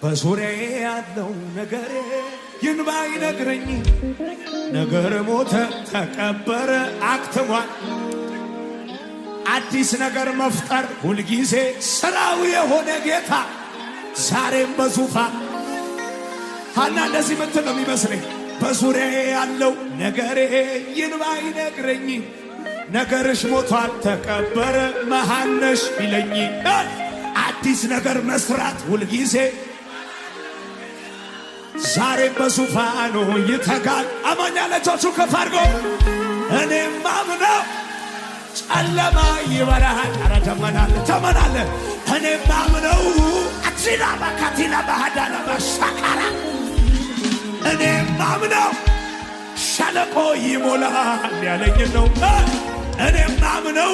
በዙሪያዬ ያለው ነገሬ ይህን ባይነግረኝ፣ ነገር ሞተ ተቀበረ አክትሟል። አዲስ ነገር መፍጠር ሁልጊዜ ስራው የሆነ ጌታ ዛሬም በዙፋን። ሐና እንደዚህ ምትል ነው የሚመስለኝ። በዙሪያዬ ያለው ነገሬ ይህን ባይነግረኝ፣ ነገርሽ ሞቷል ተቀበረ መሃነሽ ቢለኝ፣ አዲስ ነገር መስራት ሁልጊዜ ዛሬም በዙፋኑ ይተጋል። አማኛ ለጆቹ ከፍ አድርጎ እኔም ማምነው ጨለማ ይበራል። ኧረ ደመናለ ተመናለ። እኔም ማምነው አቲላ ባካቲላ ባህዳላ ባሻካራ፣ እኔም ማምነው ሸለቆ ይሞላል ያለኝ ነው። እኔም ማምነው።